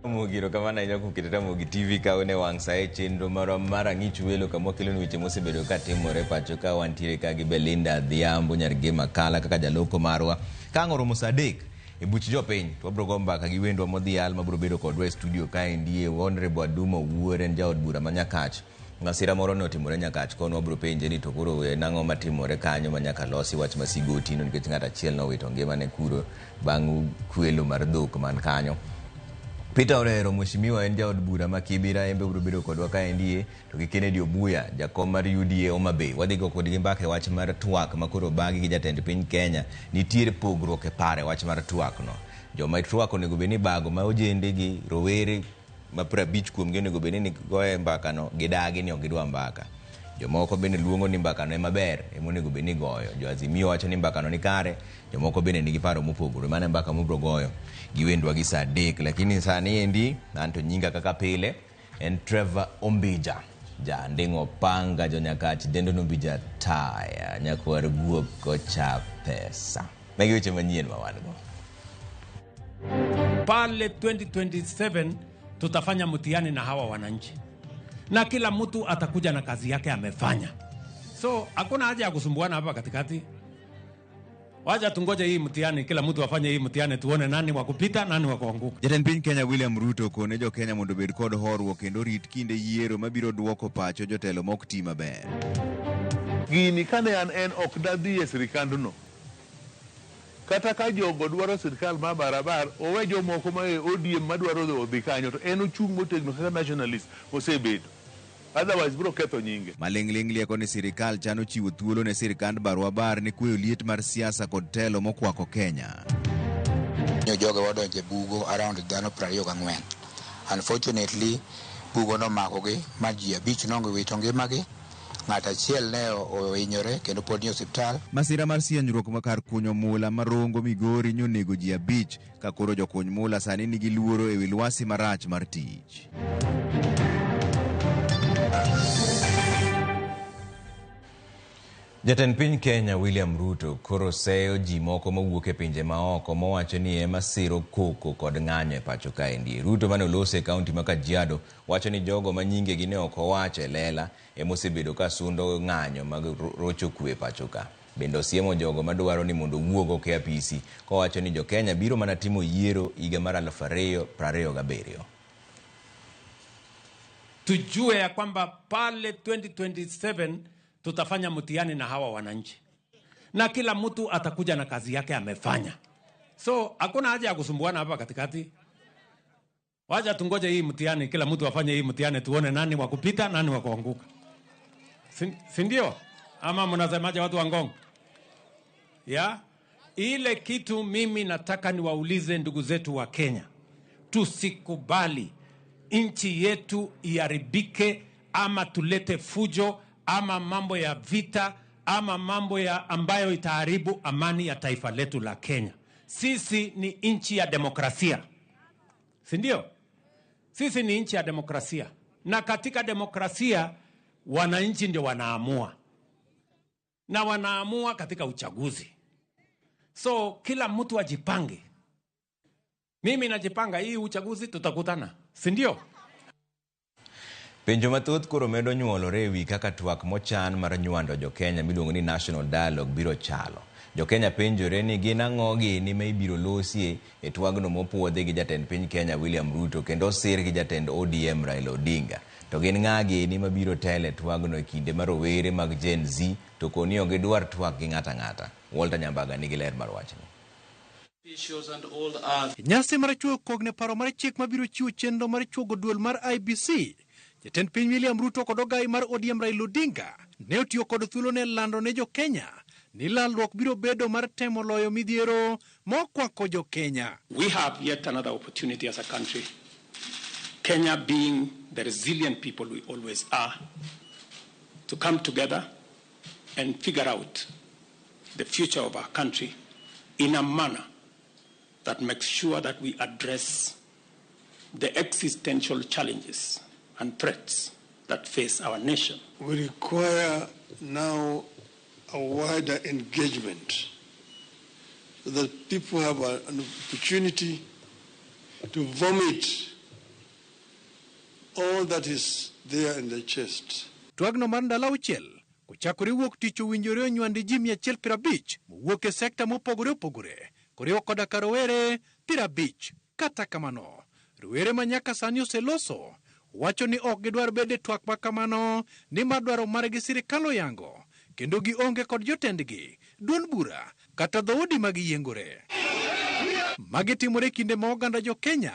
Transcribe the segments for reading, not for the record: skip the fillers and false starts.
Mugiro kamano ahinya kuom keto Ramogi TV ka une wang' sa e chenro marwa mar Ang'ich Welo kama wakelonu weche mosebedo ka timore pacho ka wantiere ka gi Belinda Adhiambo nyar Gema Kala kaka jaloko marwa. Ka ang' oromo sa 3 e buch jopiny to wabiro go mbaka gi wendwa modhial mabiro bedo kodwa e studio kaendi e Honorable Adumo Owuor en jaod bura ma Nyakach. Masira moro ne otimore Nyakach kono wabiro penje ni to koro en ang'o matimore kanyo ma nyaka losi wach ma sigoti no nikech ng'at achiel nowito ngimane kuro bang' kwelo mar dhok man kanyo. Peter Orero, mheshimiwa en jaod bura ma Kibira, en be obiro bedo kodwa kaendi to gi Kennedy Obuya, jakom mar UDA Homa Bay. Wadhi go kodgi mbaka e wach mar twak ma koro obagi gi jatend piny Kenya. Nitiere pogruok e paro e wach mar twak no. Joma twak onego bed ni ibago ma ojende gi rowere ma 50 kuomgi onego bed ni goye mbakano gidagi ni ok gidwa mbaka. Jomoko bende luongo ni mbakano ema ber ema onego bed ni igoyo. Jo Azimio wacho ni mbakano ni kare, jomoko bende nigi paro mopogore. Mano e mbaka mobiro goyo gi wendwa gi saa 3. Lakini sani endi an to nyinga kaka pile en Trevor Ombija. Ja Nding'o Panga, jo Nyakach dendo ni Ombija Taya, nyakwar guok kocha pesa. Magi weche manyien ma wan go. Pale 2027 tutafanya mtihani na hawa wananchi, na kila mtu atakuja na kazi yake amefanya. So hakuna haja ya kusumbuana hapa katikati. Wacha tungoje hii mtihani, kila mtu afanye hii mtihani, tuone nani wa kupita, nani wa kuanguka. Jatend piny Kenya William Ruto okone jo Kenya mondo obed kod horuok kendo rit kinde yiero mabiro duoko pacho jotelo mok ti maber. Gini kane an en ok dadhi e sirikandno. Kata ka jogo dwaro sirkal ma barabar, owe jomoko ma e ODM madwaro odhi kanyo to en ochung' motegno kaka nationalist mosebedo. Otherwise biro ketho nyinge. Maling'ling' lieko ni sirikal chano chiwo thuolo ne sirkand Barwabar ne kweyo liet mar siasa kod telo mokwako Kenya. Nyo joge wadonje bugo around dhano 24. Unfortunately, bugo nomakogi ma ji 5 nowito ngimagi. Ng'at achiel ne ohinyore kendo pod ni osiptal. Masira mar sianyruok ma kar kunyo mula ma Rongo Migori nyonego ji 5 ka koro jokuny mula sani nigi luoro ewi lwasi marach mar tich. Jatend piny Kenya William Ruto koro seyo ji moko mawuok e pinje maoko mowacho ni ema siro koko kod ng'anyo e pacho kaendi. Ruto mane oloso e kaunti ma Kajiado wacho ni jogo ma nyingegi ne ok owacho e lela ema osebedo ka sundo ng'anyo mag rocho kwe e pacho ka. Bende osiemo jogo madwaro ni mondo owuog oko e apisi kowacho ni jo Kenya biro mana timo yiero higa mar 2027. Tujue ya kwamba pale 2027 tutafanya mtihani na hawa wananchi, na kila mtu atakuja na kazi yake amefanya. So hakuna haja ya kusumbuana hapa katikati. Wacha tungoje hii mtihani, kila mtu afanye hii mtihani, tuone nani wa kupita, nani wa kuanguka. Si ndio? Ama mnasemaje watu wa Ngong? Ya? Ile kitu mimi nataka niwaulize ndugu zetu wa Kenya. Tusikubali nchi yetu iharibike ama tulete fujo ama mambo ya vita ama mambo ya ambayo itaharibu amani ya taifa letu la Kenya. Sisi ni nchi ya demokrasia. Si ndio? Sisi ni nchi ya demokrasia. Na katika demokrasia wananchi ndio wanaamua. Na wanaamua katika uchaguzi. So kila mtu ajipange. Mimi najipanga hii uchaguzi tutakutana. Si ndio? Penjo mathoth koro medo nyuolore ewi kaka twak mochan mar nywando jo Kenya miluongo ni National Dialogue biro chalo. Jo Kenya penjore ni gin ang'o gini ma ibiro losie e twagno mopuodhi gi jatend piny Kenya William Ruto kendo osir gi jatend ODM Raila Odinga. To gin ng'a gini mabiro telo e twagno e kinde ma rowere mag Gen Z to koni ok gidwar twak gi ng'ato ang'ata. Walter Nyambaga nigi ler mar wachni. Nyasi mar chuoyo kogno e paro mar chik mabiro chiwo chenro mar chuogo duol mar IBC. Jatend piny William Ruto kod ogai mar ODM Raila Odinga ne otiyo kod thuolo ne lando ne jo Kenya ni lalruok biro bedo mar temo loyo midhiero mokwako jo Kenya. We have yet another opportunity as a country. Kenya being the resilient people we always are, to come together and figure out the future of our country in a manner that makes sure that we address the existential challenges and threats that face our nation. We require now a wider engagement so that people have an opportunity to vomit all that is there in the chest. Twagno mar ndalo auchiel kochakore wuok tich owinjore onywandi ji 150 mowuok e sekta mopogore opogore koriwo koda ka rowere 50. Kata kamano, rowere ma nyaka sani oseloso wacho ni ok gidwar bedo e twak ma kamano nimar dwaro margi sirikal oyango kendo gionge kod jotendgi, duond bura kata dhoudi ma giyiengore. Magi timore kinde ma oganda jo Kenya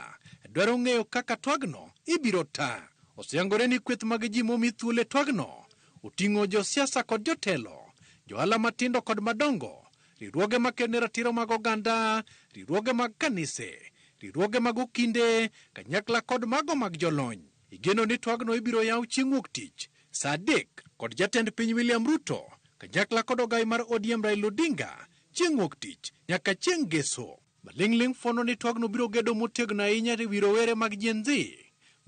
dwaro ng'eyo kaka twagno ibiro ta. Oseyangore ni kweth mag ji momi thuolo e twagno oting'o josiasa kod jotelo, johala matindo kod madongo, riwruoge makedo ne ratiro mag oganda, riwruoge mag kanise, riwruoge mag okinde, kanyakla kod mago mag jolony. Igeno ni twagno ibiro yaw chieng' wuok tich saa 3 kod jatend piny William Ruto kanyakla kod ogai mar ODM Raila Odinga chieng' wuok tich nyaka chieng' ngeso. Maling'ling' fuono ni twagno biro gedo motegno ahinya e wi rowere mag Gen Z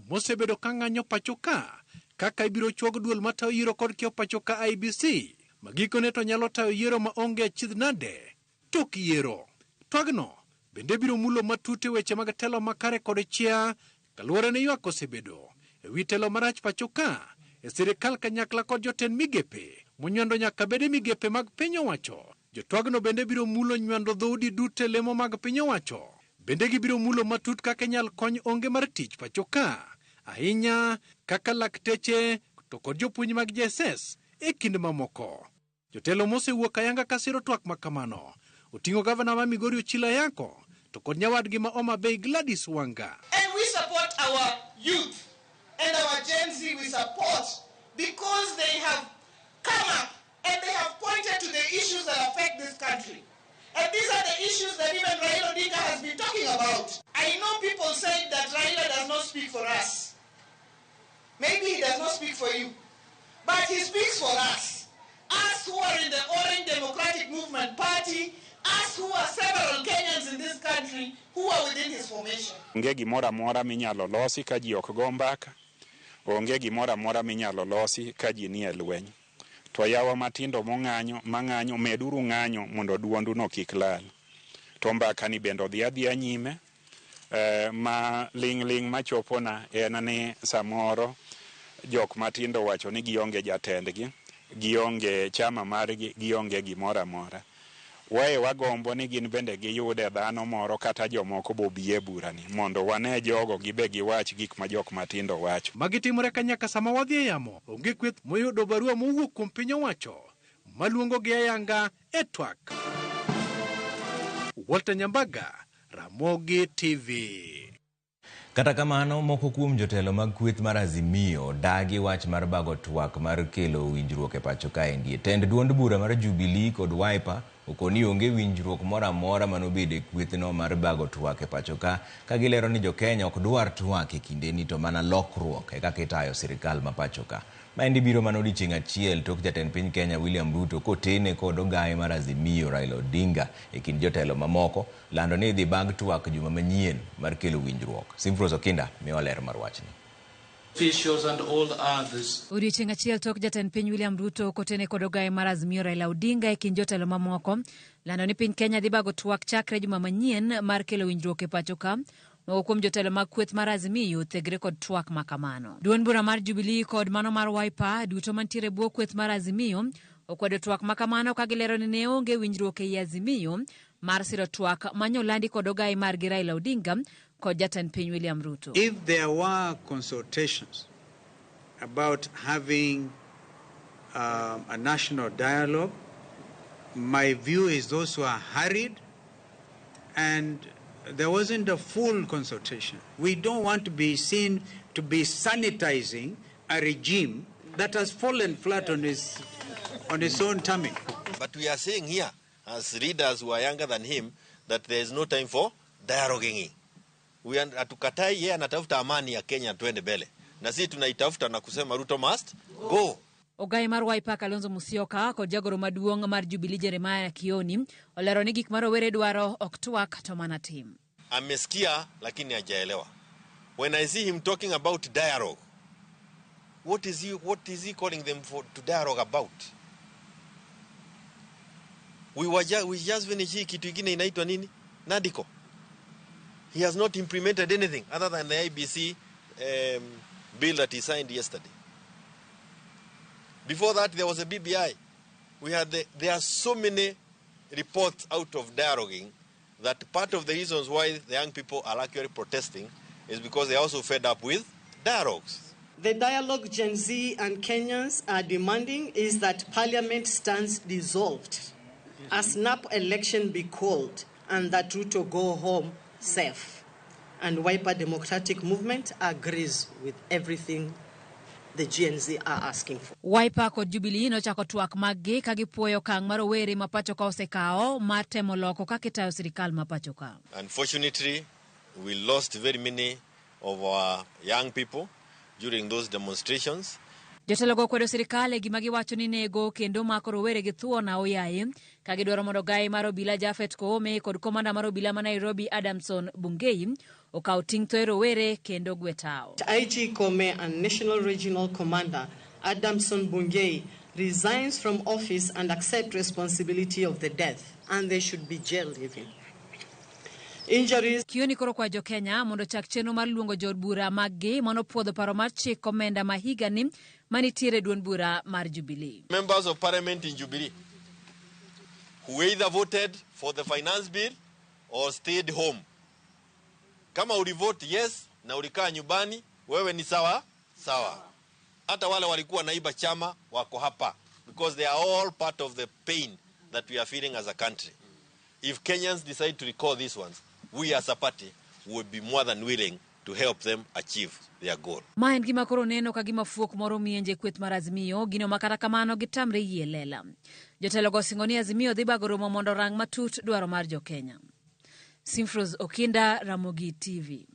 mosebedo ka ng'anyo pacho ka kaka ibiro chuog duol matayo yiero kod kiewo pacho ka IEBC ma gikone to nyalo tayo yiero ma onge achiedh nade tok yiero. Twagno bende biro mulo matut e weche mag telo makare kod chia kaluwore ni ywak osebedo e wi telo marach pacho ka e sirikal kanyakla kod jotend migepe monywando nyaka bed e migepe mag piny owacho. Jotwagno bende biro mulo nywando dhoudi duto e lemo mag piny owacho. Bende gibiro mulo matut kaka inyal kony onge mar tich pacho ka, ahinya kaka lakteche to kod jopuonj mag JSS e kind mamoko. Jotelo mosewuok ayanga ka siro twak ma kamano oting'o gavana ma Migori Ochilo Ayako to kod nyawadgi ma Homa Bay Gladys Wanga. And we support our youth and our Gen Z, we support because they have come up and they have pointed to the issues that affect this country. And these are the issues that even Raila Odinga has been talking about. I know people say that Raila does not speak for us. Maybe he does not speak for you, but he speaks for us. Us who are in the Orange Democratic Movement Party, us who are several Kenyans in this country who are within his formation. Onge gimoro amora minyalo losi ka ji ok go mbaka. Onge gimoro amora minyalo losi ka ji nie lweny. To yawa matindo mong'anyo mang'anyo meduru ng'anyo mondo duondu no kik lal. To mbaka ni bende odhi adhiya nyime. Ma ling' ling' machopona en ni samoro jok matindo wacho ni gionge jatendgi, gionge chama margi, gionge gimoro amora. Wae wagombo ni gin bende giyude dhano moro kata jomoko bobi e burani mondo wane jogo gibe giwach gik ma jok matindo wacho. Magi timore ka nyaka sama wadhi e yamo, onge kweth moyudo barua mowuok kuom piny owacho maluongogi ayanga e twak. Walter Nyambaga, Ramogi TV. Kata kamano, moko kuom jotelo mag kweth mar Azimio dagi wach mar bago twak mar kelo winjruok e pacho kaendi. Tend duond bura mar Jubilee kod Wiper okoni onge winjruok moro amora manobedo e kwethno mar bago twak e pacho ka, ka gilero ni jo-Kenya ok dwar twak e kindeni to mana lokruok e kaka itayo sirikal ma pacho ka. Maendi biro mana odiechieng' achiel tok jatend piny Kenya William Ruto kotene kod ogaye mar Azimio Raila Odinga e kind jotelo mamoko lando ni idhi bag twak juma manyien mar kelo winjruok. Simfros Okinda miwa ler mar wachni. Officials and all others. Odiechieng' achiel tok jatend piny William Ruto kotene kod ogaye mar Azimio Raila Odinga e kind jotelo mamoko lando ni piny Kenya dhi bago twak chakre juma manyien mar kelo winjruok e pacho ka. Moko kuom jotelo mag kweth mar Azimio thegre kod twak ma kamano. Duond bura mar Jubilee kod mano mar Wiper duto mantiere bwo kweth mar Azimio okwedo twak ma kamano ka gilero ni ne onge winjruok ei Azimio mar siro twak manyolandi kod ogaye margi Raila Odinga kod jatend piny William Ruto. If there were consultations about having a national dialogue, my view is those who are hurried and there wasn't a full consultation. We don't want to be seen to be sanitizing a regime that has fallen flat on its own tummy. But we are saying here, as leaders who are younger than him, that there is no time for dialoguing. We are hatukatai, yeye anatafuta amani ya Kenya twende mbele. Na sisi tunaitafuta na kusema Ruto must go. Ogaye mar Wiper Kalonzo Musyoka kod jagoro maduong' mar Jubilee Jeremiah Kioni olero ni gik ma rowere dwaro ok twak to mana tim. Amesikia lakini hajaelewa. When I see him talking about dialogue, what is he calling them for to dialogue about? We just finished hii kitu ingine inaitwa nini? NADCO. He has not implemented anything other than the IEBC bill that he signed yesterday. Before that, there was a BBI. There are so many reports out of dialoguing that part of the reasons why the young people are actually protesting is because they are also fed up with dialogues. The dialogue Gen Z and Kenyans are demanding is that parliament stands dissolved, a snap election be called, and that Ruto go home safe. And Wiper Democratic Movement agrees with everything the Gen Z are asking for. Wiper kod Jubilee nochako twak maggi ka gipuoyo okang' ma rowere ma pacho ka osekawo mar temo loko kaka itayo sirikal ma pacho ka. Unfortunately, we lost very many of our young people during those demonstrations. Jotelogo kwedo sirikal e gima giwacho ni nego kendo mako rowere gi thuon aoyaye ka gidwaro mondo gai mar obila Japhet Koome kod komanda mar obila ma Nairobi Adamson Bungei okaw ting' thoe rowere kendo gwe tawo. IG Koome and National Regional Commander Adamson Bungei resigns from office and accept responsibility of the death, and they should be jailed even. Injuries. Kioni koro kwa jo Kenya mondo chak chenro mar luongo jood bura maggi mano puodho paro mar chik omenda ma higani manitiere duond bura mar Jubilee. Members of parliament in Jubilee who either voted for the finance bill or stayed home. Kama ulivote yes na ulikaa nyumbani, wewe ni sawa sawa. Hata wale walikuwa naiba chama wako hapa because they are all part of the pain that we are feeling as a country. If Kenyans decide to recall these ones, we as a party would be more than willing to help them achieve their goal. Ma en gima koro neno ka gima fuok moro mienje kweth mar Azimio, gino ma kata kamano gitamre yie lela. Jotelo go singo ni Azimio dhi bago romo mondo orang matut dwaro mar jo-Kenya. Simfros Okinda, Ramogi TV.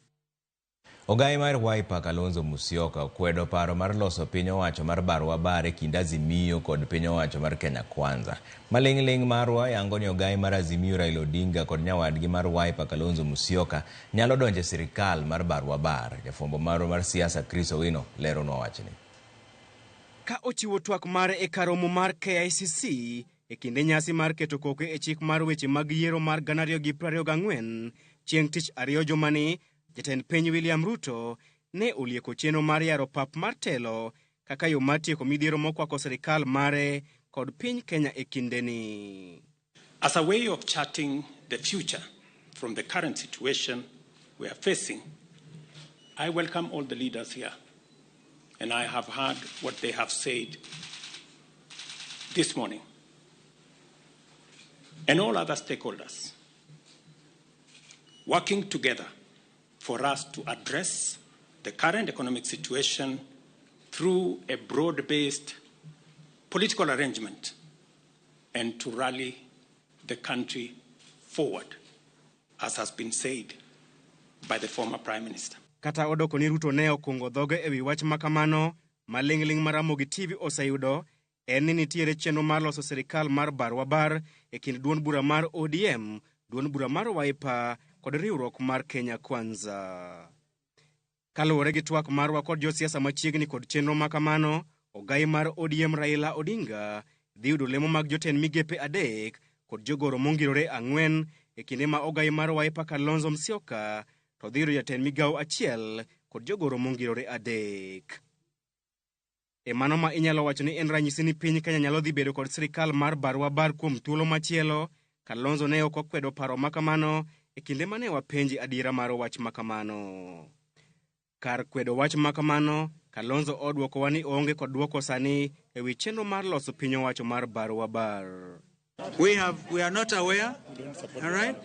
Ogai mar Wiper Kalonzo Musyoka okwedo paro mar loso piny owacho mar barwa bar e kind Azimio kod piny owacho mar Kenya Kwanza. Maling'ling' marwa yango ni ogai mar Azimio Raila Odinga kod nyawadgi mar Wiper Kalonzo Musyoka nyalo donjo e sirikal mar barwa bar. Jafwambo marwa mar siasa Chris Owino leronwa wachni. Ka ochiwo twak mare e karomo mar KICC e kinde nyasi mar keto koke e chik mar weche mag yiero mar 2024 chieng' tich ariyo jumani, jatend piny William Ruto ne olieko chenro mar yaro pap mar telo kaka yo mar tieko midhiero mokwako sirikal mare kod piny Kenya e kindeni. As a way of charting the future from the current situation we are facing, I welcome all the leaders here, and I have heard what they have said this morning, and all other stakeholders, working together for us to address the current economic situation through a broad-based political arrangement and to rally the country forward, as has been said by the former Prime Minister. Kata odoko ni Ruto ne okungo dhoge ewi wach makamano, maling'ling' mar Ramogi TV oseyudo en ni nitiere chenro mar loso sirikal mar barwa bar e kind duond bura mar ODM, duond bura mar Wiper kod riwruok mar Kenya Kwanza. Kaluwore gi twak marwa kod josiasa machiegni kod chenro makamano, ogai mar ODM Raila Odinga dhi yudo lemo mag jotend migepe 3 kod jogoro mongirore 4 e kinde ma ogai mar Wiper Kalonzo Musyoka to dhi yudo jatend migawo 1 kod jogoro mongirore 3. E mano ma inyalo wacho ni en ranyisi ni piny Kenya nyalo dhi bedo kod sirikal mar barwa bar kuom thuolo machielo. Kalonzo ne ok okwedo paro makamano e kinde mane wapenji adiera mar wach makamano. Kar kwedo wach makamano, Kalonzo odwokowa ni oonge kod dwoko sani ewi chenro mar loso piny owacho mar barwa bar. We are not aware, all right?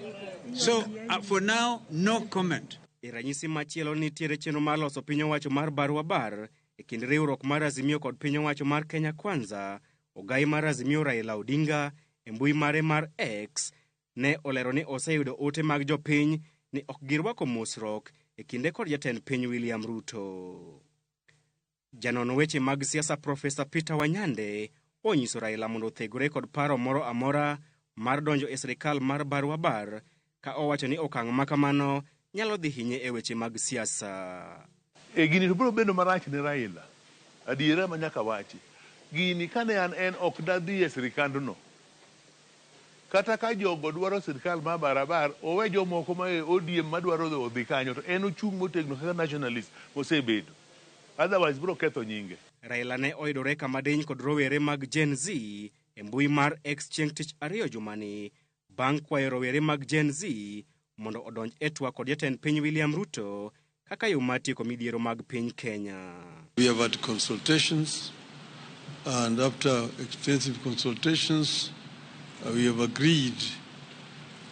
So for now, no comment. E ranyisi machielo nitiere chenro mar loso piny owacho mar barwa bar e kind riwruok mar Azimio kod piny owacho mar Kenya Kwanza. Ogai mar Azimio Raila Odinga e mbui mare mar X ne olero ni oseyudo ote mag jopiny ni ok girwako mosruok e kinde kod jatend piny William Ruto. Janon weche mag siasa Profesa Peter Wanyande onyiso Raila mondo othegore kod paro moro amora mar donjo e sirikal mar barwa bar ka owacho ni okang' makamano nyalo dhi hinye e weche mag siasa. E gini to biro bedo marach ne Raila. Adiera ma nyaka wachi. Gini kane an en ok dadhi e sirikandno. Kata ka jogo dwaro sirikal mar barabara, owe jomoko ma e ODM madwaro odhi kanyo to en ochung' motegno kaka nationalist mosebedo. Otherwise biro ketho nyinge. Raila ne oyudore kama diny kod rowere mag Gen Z e mbui mar X chieng' tich ariyo jumani bang' kwayo rowere mag Gen Z mondo odonj e twak kod jatend piny William Ruto kaka yo mar tieko midhiero mag piny Kenya. We have had consultations, and after extensive consultations, we have agreed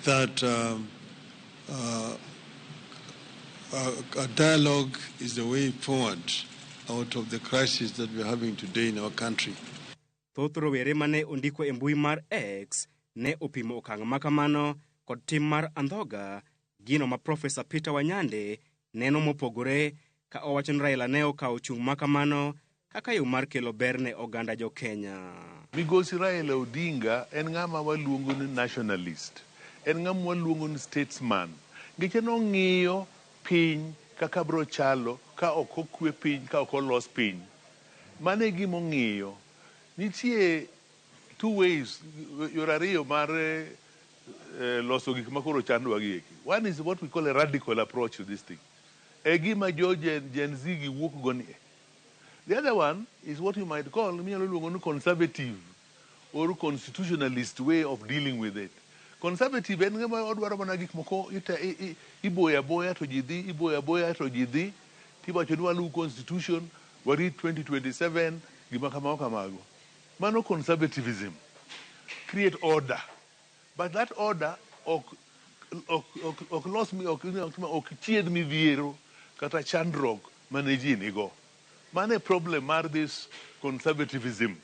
that a dialogue is the way forward out of the crisis that we are having today in our country. Thoth rowere mane ondiko e mbui mar X ne opimo okang' makamano kod tim mar andhoga, gino ma Profesa Peter Wanyande neno mopogore ka owacho ni Raila ne okawo chung' makamano kaka yo mar kelo ber ne oganda jo Kenya. Migosi Raila Odinga en ng'ama waluongo ni nationalist, en ng'ama waluongo ni statesman. Nikech nong'iyo piny kaka bro chalo ka ok okwe piny, ka ok olos piny. Mano e gima ong'iyo. Nitie two ways, yore ariyo mar loso gik makoro chandwa gi eki. One is what we call a radical approach to this thing. E gima jo Gen Z gi wuok go ni. The other one is what you might call, minyalo luongo ni conservative or constitutionalist way of dealing with it. Conservative en ng'ama odwaro mana gik moko iboyo aboya to ji dhi, iboyo aboya to ji dhi, tiwacho ni waluw constitution, warit 2027, gima kamago kamago. Mano conservatism. Create order. But that order ok los ok chiedh midhiero kata chandruok mane ji nigo. Mano e problem mar this conservatism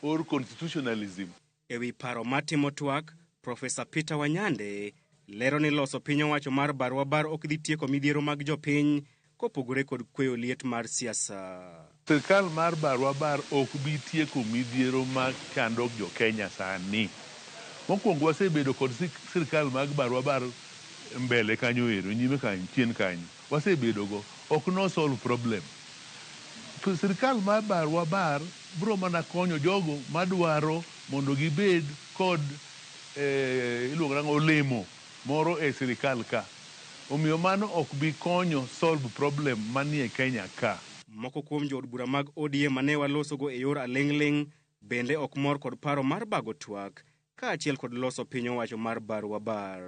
or constitutionalism. E wi paro mar timo twak, Profesa Peter Wanyande lero ni loso piny owacho mar barwa bar ok dhi tieko midhiero mag jopiny kopogore kod kweyo liet mar siasa. Sirkal mar barwa bar ok bi tieko midhiero ma chando jo Kenya sani. Mokwongo wasebedo kod sirkal mag barwa bar mbele kanyo ero, nyime kanyo, chien kanyo. Wasebedo go, ok no solve problem. Sirkal mar barwa bar biro mana konyo jogo madwaro mondo gibed kod iluongo nang'o olemo moro e sirkal ka. Omiyo mano ok bi konyo solve problem manie Kenya ka. Moko kuom jood bura mag ODM mane walosogo e yor aling'ling' bende ok mor kod paro mar bago twak kaachiel kod loso piny owacho mar barwa bar.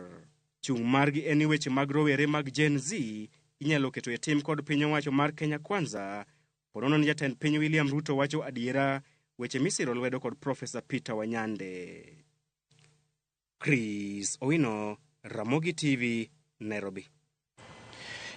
Chung' margi en ni weche mag rowere mag Gen Z inyalo keto e tim kod piny owacho mar Kenya Kwanza ponono ni jatend piny William Ruto wacho adiera weche misiro lwedo kod Profesa Peter Wanyande. Chris Owino, Ramogi TV, Nairobi.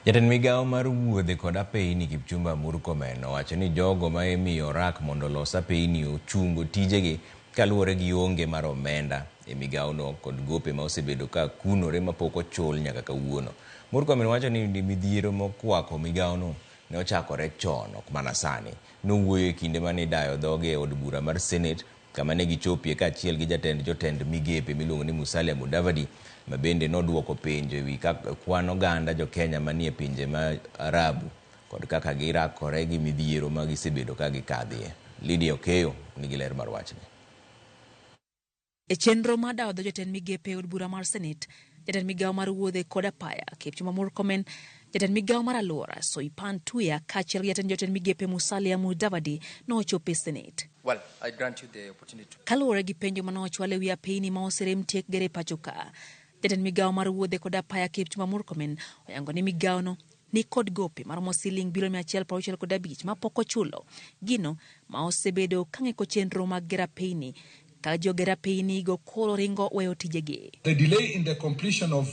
Jatend migawo mar wuodhe kod apeyni Kipchumba Murkomen owacho ni jogo ma imiyo rak mondo olos apeyni ochungo tijegi kaluwore gi onge mar omenda e migawono kod gope ma osebedo ka kunore mapok ochul nyaka kawuono. Murkomen wacho ni midhiero mokwako migawono ne ochakore chon ok mana sani. Nowuoyo e kinde mane idayo dhoge e od bura mar Senate kama ne gichopie kaachiel gi jatend jotend migepe miluongo ni Musalia Mudavadi ma bende noduoko penjo ewi kwan oganda jo-Kenya manie pinje ma Arabu kod kaka girakore gi midhiero ma gisebedo ka gikadhie. Lydia Okeyo nigi ler mar wachni. E chenro mar dawo dho jotend migepe e od bura mar Senate, jatend migawo mar wuodhe kod apaya Kipchumba Murkomen, jatend migawo mar alwora Soipan Tuya kaachiel gi jatend jotend migepe Musalia Mudavadi nochopo e Senate. Well, I grant you the opportunity. Kaluwore gi penjo mane ochwal e wi apeyni ma oserem tiek gero e pacho ka, jatend migawo mar wuodhe kod apaya Kipchumba Murkomen oyango ni migawono ni kod gope maromo siling bilion 165 mapok ochulo, gino ma osebedo ka ng'iko chenro mag gero apeyni ka joger apeyni go koro ringo weyo tijegi. The delay in the completion of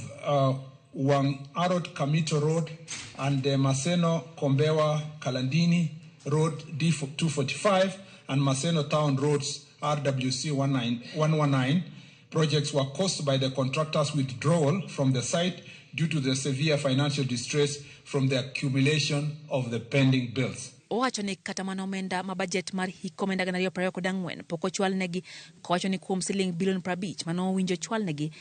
Wang Arot Kamito Road and the Maseno Kombewa Kalandini Road D245 and Maseno Town Roads RWC 119 projects were caused by the contractor's withdrawal from the site due to the severe financial distress from the accumulation of the pending bills. Owacho ni kata mana omenda ma bajet mar hik omenda 2024 pok ochwalnegi, kowacho ni kuom siling bilion 50 mane owinjo chwalnegi,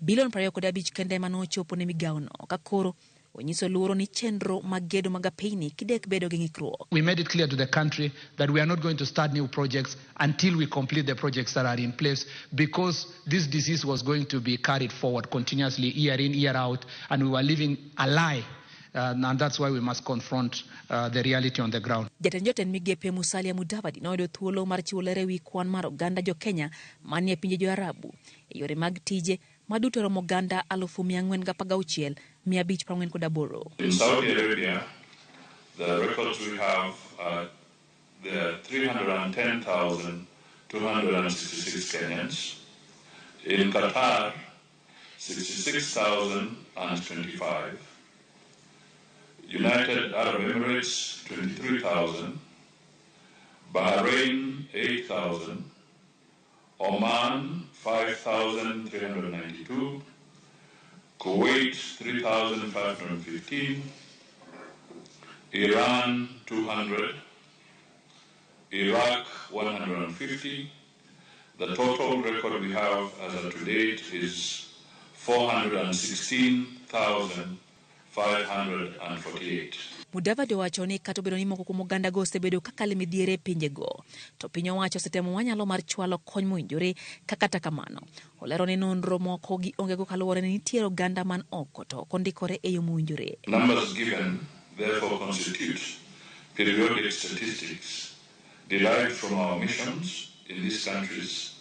bilion 25 kende ema nochopo ne migawono, ka koro onyiso luoro ni chenro mag gedo mag apeyni kidek bedo gi ng'ikruok. We made it clear to the country that we are not going to start new projects until we complete the projects that are in place, because this disease was going to be carried forward continuously year in, year out, and we were living a lie And that's why we must confront the reality on the ground. Jatend jotend migepe Musalia Mudavadi noyudo thuolo mar chiwo ler ewi kwan mar oganda jo-Kenya manie pinje jo-Arabu e yore mag tije maduto romo oganda 416,548. In Saudi Arabia, the records we have are there are 310,266 Kenyans. In Qatar, 66,025. United Arab Emirates, 23,000. Bahrain, 8,000. Oman, 5,392. Kuwait, 3,515. Iran, 200. Iraq, 150. The total record we have as of to date is 416,548. Mudavadi owacho ni kata obedo ni moko kuom ogandago osebedo kakalo e midhiero e pinjego, to piny owacho osetemo manyalo mar chwalo kony mowinjore ka kata kamano. Olero ni nonro moko giongego kaluwore ni nitiere oganda man oko to ok ondikore e yo mowinjore. Numbers given therefore constitute periodic statistics derived from our missions in these countries.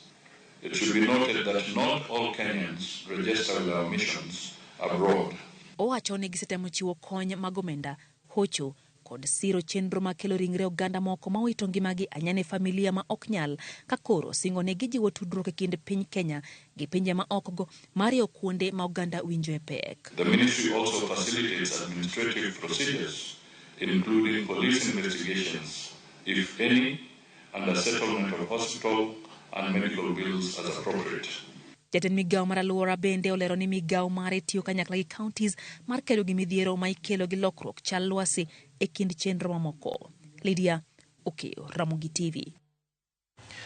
It should be noted that not all Kenyans register with our missions abroad. Owacho ni gisetemo chiwo kony mag omenda, hocho kod siro chenro makelo ringre oganda moko ma owito ngimagi anya ne familia ma ok nyal ka koro singo ne gijiwo tudruok e kind piny Kenya gi pinje ma okogo mar riwo kuonde ma oganda winjoe pek. The ministry also facilitates administrative procedures, including police investigations, if any, and the settlement of hospital and medical bills as appropriate. Jatend migawo mar alwora bende olero ni migawo mare tiyo kanyakla gi counties mar kedo gi midhiero ma ikelo gi lokruok chal lwasi e kind chenro mamoko. Lydia Okeyo, Ramogi TV.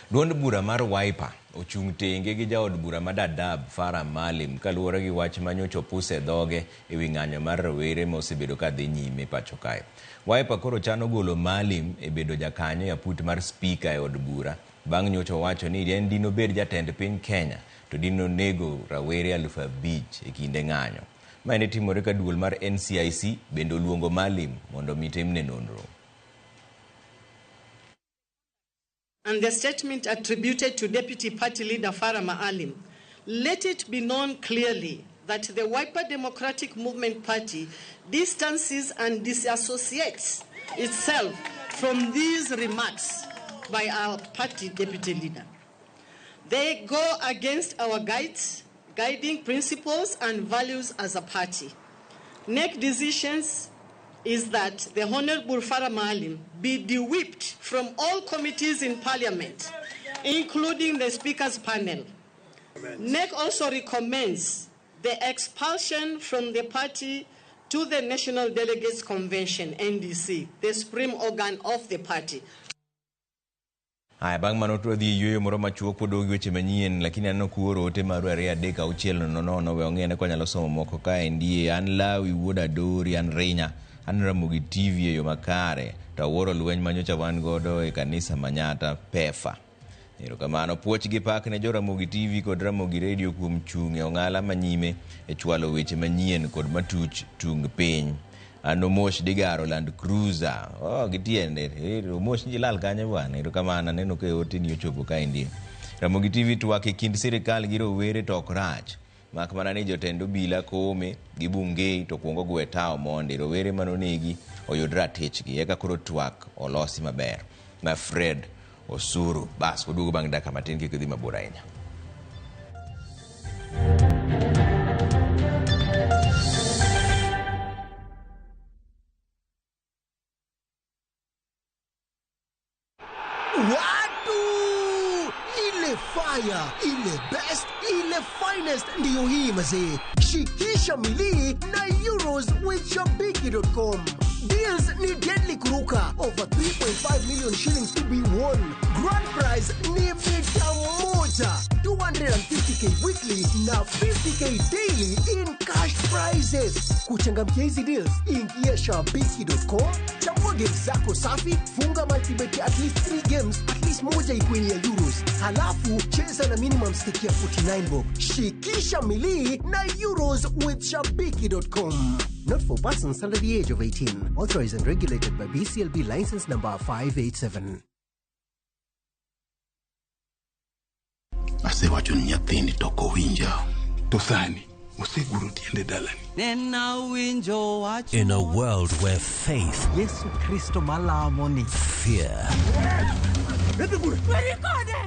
Duond bura mar Wiper ochung' tenge gi jaod bura ma Dadaab Farah Maalim kaluwore gi wach ma nyocha opus e dhoge e wi ng'anyo mar rowere ma osebedo ka dhi nyime pacho kae. Wiper koro chano golo Maalim e bedo jakanyo e aput mar spika e od bura bang' nyocha owacho ni en dinobed jatend piny Kenya to dinonego rawere 5,000 e kinde ng'anyo. Mae ne timore ka duol mar NCIC bende oluongo Maalim mondo mi timne nonro. And the statement attributed to Deputy Party Leader Farah Maalim, let it be known clearly that the Wiper Democratic Movement Party distances and disassociates itself from these remarks by our party deputy leader. They go against our guides, guiding principles and values as a party. Next decisions is that the Honorable Farah Maalim be de-whipped from all committees in Parliament, including the Speaker's panel. NEC also recommends the expulsion from the party to the National Delegates Convention, NDC, the supreme organ of the party. Haya, bang' mano to wadhi e yueyo moro machuok pod gi weche manyien, lakini aneno kuoro ote maru 2 3 6 0 0 we ong'e ne konyalo somo moko kaendi. An Lawi wuod Adori, an Rinya, an Ramogi TV e yo makare to awuoro lweny manyocha wan godo e kanisa Manyata Pefa. Erokamano. Puoch gi pak ne jo Ramogi TV kod Ramogi Radio kuom chung' e ong'ala manyime e chwalo weche manyien kod matuch tung piny. An Omosh Digaro Land Cruiser. Oh, gi tiende. Omosh ni lal kanyo bwana. Erokamano, aneno ka ote ni ochopo kaendi. Ramogi TV twak e kind sirikal gi rowere to ok rach. Mak mana ni jotend obila Koome gi Bungei to kuongo gwe tawo mondi rowere manonegi oyud ratichgi eka koro twak olosi maber. Ma Fred Osuru. Bas, waduogo bang' dakika matin kik idhi mabor ahinya. Watu! Ile fire, ile best, ile finest ndiyo hii mazee. Shikisha milii na Euros with Shabiki.com. Deals ni deadly kuruka. Over 3.5 million shillings to be won. Grand prize ni mita moja. 250k weekly na 50k daily in cash prizes. Kuchangamkia hizi deals, ingia shabiki.com, chagua games zako safi, funga multibet ya at least 3 games, at least moja ikuwe ni ya Euros. Halafu cheza na minimum stake ya 49 bob. Shikisha milii na Euros with shabiki.com. Not for persons under the age of 18. Authorized and regulated by BCLB license number 587. Asewacho ni nyathini to ok owinja. To sani oseguro tiende dalani. In a world where faith, Yesu Kristo malamo ni fear,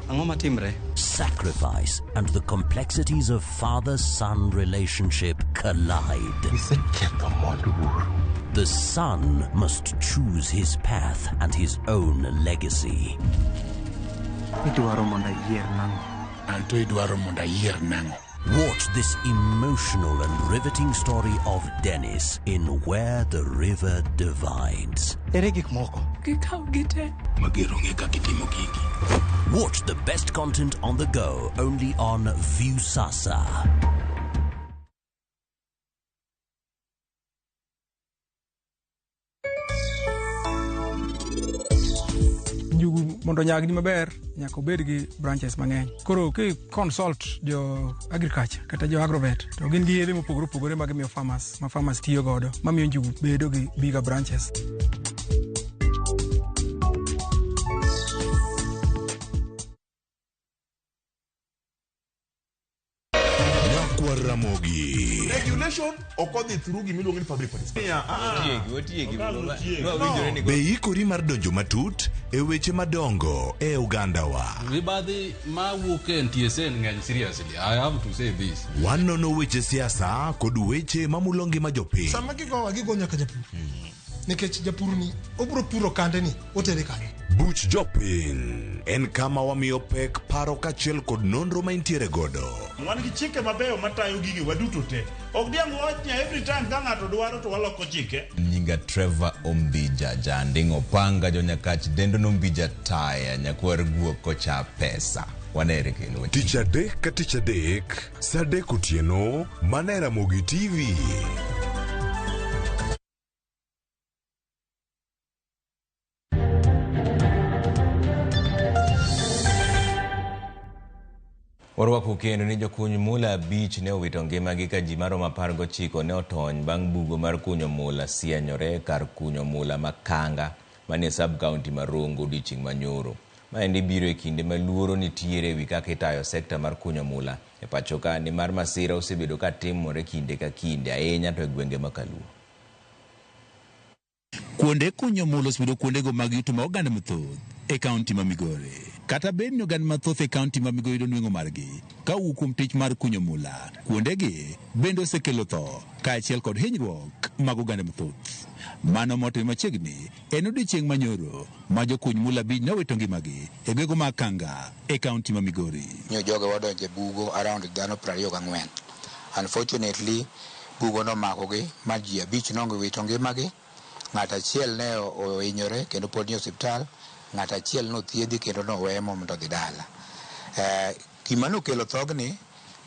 Ang'o matimre? sacrifice, and the complexities of father-son relationship collide. The son must choose his path and his own legacy. Idwaro mondo ayier nang'o? Anto idwaro mondo ayier nang'o? Watch this emotional and riveting story of Dennis in Where the River Divides. Ere gik moko? Gikaw gite. Mager onge kaka itimo gigi. Watch the best content on the go only on Viusasa. Njugu mondo onyagni maber nyaka obed gi branches mang'eny. Koro ki consult jo agriculture kata jo agrovet to gin gi yedhe mopogore opogore ma gimiyo farmers ma farmers tiyo godo mamiyo njugu bedo gi bigger branches. Nyakwar Ramogi. Regulation ok odhi through gimiluongo ni public participation. Otiegi, otiegi. Be ikori mar donjo matut e weche madongo e ogandawa? Mibadhi mawuok e NTSA ng'eny seriously. I have to say this. Wanono weche siasa kod weche mamulo ngima jopiny. Sama gigowa gigo nyaka japur nikech japur ni obiro puro kande ni otere kanye. Buch jopiny en kama wamiyo pek paro kaachiel kod nonro ma intiere godo. Wan gi chike mabeyo matayo gigi waduto te. Ok diang' wach ni every time ka ng'ato dwaro to waloko chike. Nyinga Trevor Ombija Janding Opanga Jonyakach Dendo Nombija Taya Nyakwar Guok Kocha Pesa. Wanere kendo. Tich adek ka tich adek, saa adek otieno, mana e Ramogi TV. Warwako kendo ni jokuny mula 5 ne owito ngimagi ka ji maromo 19 ne otony bang' bugo mar kunyo mula sienyore kar kunyo mula Makanga manie sub-county ma Rongo odiochieng' manyoro. Maendi biro e kinde ma luoro nitiere ewi kaka itayo sekta mar kunyo mula e pacho ka nimar masira osebedo ka timore kinde ka kinde ahinya to e gwenge ma Kaluo. Kuonde kunyo mula osebedo kuondego mag yuto ma oganda mathoth e kaunti ma Migori. Kata bed ni oganda mathoth e kaunti ma Migori yudo nweng'o margi ka owuok kuom tich mar kunyo mula, kuondegi bende osekelo tho kaachiel kod hinyruok mag oganda mathoth. Mano motimore machiegni en odiechieng' manyoro ma jokuny mula 5 nowito ngimagi e gwenge mag Kanga e kaunti ma Migori. Nyo joge wadonjo e bugo around dhano 24. Unfortunately, bugo nomakogi ma ji 5 nowito ngimagi. Ng'at achiel ne ohinyore kendo pod ni osiptal, ng'at achiel nothiedhi kendo noweye mondo odhi dala. Gima nokelo thogni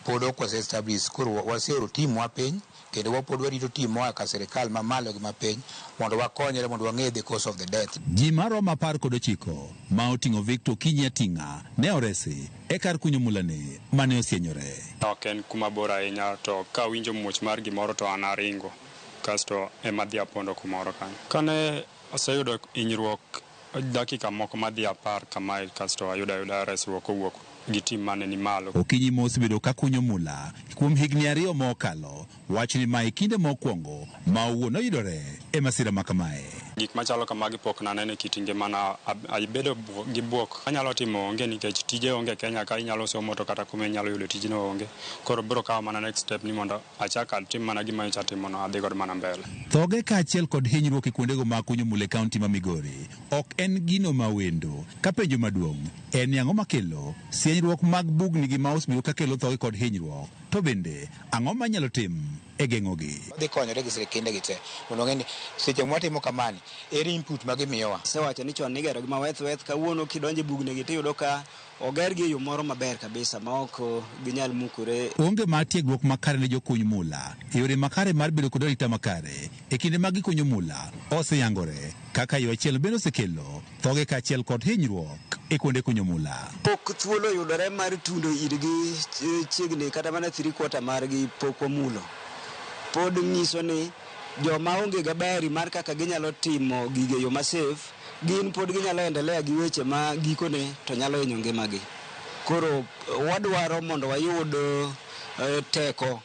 pod ok wase establish, koro waseoro team wa piny kendo wapod warito team moa ka sirikal mamalo gi mapiny mondo wakonyre mondo wang'e the cause of the death. Ji maromo 19 ma oting'o Victor Okinyi Ating'a ne oresi e kar kunyo mulani mane osienyore. Ok en kuma bor ahinya to kawinjo muoch mar gimoro to an aringo kasto ema adhi apondo kumoro kanyo. Kane aseyudo hinyruok dakika moko madhi 10 kamae kasto ayudo ayuda resruok owuok gi tim mane ni malo. Okinyi ma osebedo ka kunyo mula kuom higni 2 mokalo, wach ni mae kinde mokwongo ma owuon oyudore e masira ma kamae. Gik machalo kamagi pok naneno e kit ngimana, abedo gi buok. Anyalo timo onge nikech tije onge Kenya ka inyalo somo to kata kuma inyalo yudo tijno onge. Koro biro kawo mana next step ni mondo achak atim mana gima nyocha atimono, adhi godo mana mbele. Thoge kaachiel kod hinyruok e kuondego mag kunyo mula e kaunti ma Migori ok en gino ma wendo. Ka penjo maduong' en ni ang'o makelo sienyruok mag bugni gi ma osebedo ka kelo thoge kod hinyruok To bende, ang'o manyalo tim e geng'ogi? Wadhi konyore gi sirikende gi te mondo ong'e ni seche mwatimo kamani, ere input ma gimiyowa. Asewacho ni chon nigero gi maweth weth, kawuono kidonjo e bugnegi tiyudo ka ogergi e yo moro maber kabisa ma ok ginyal mukore. Onge mar tiegruok makare ne jokuny mula e yore makare mar bedo kod arita makare e kinde ma gikunyo mula oseyangore kaka yo achiel bende osekelo thoge kaachiel kod hinyruok e kuonde kunyo mula. Pok thuolo oyudore mar tundo irgi chiegni kata mana 3/4 margi pok wamulo. Pod nyiso ni joma onge gi habari mar kaka ginyalo timo gige yo ma safe, gin pod ginyalo endelea gi weche ma gikone to nyalo hinyo ngimagi. Koro wadwaro mondo wayud teko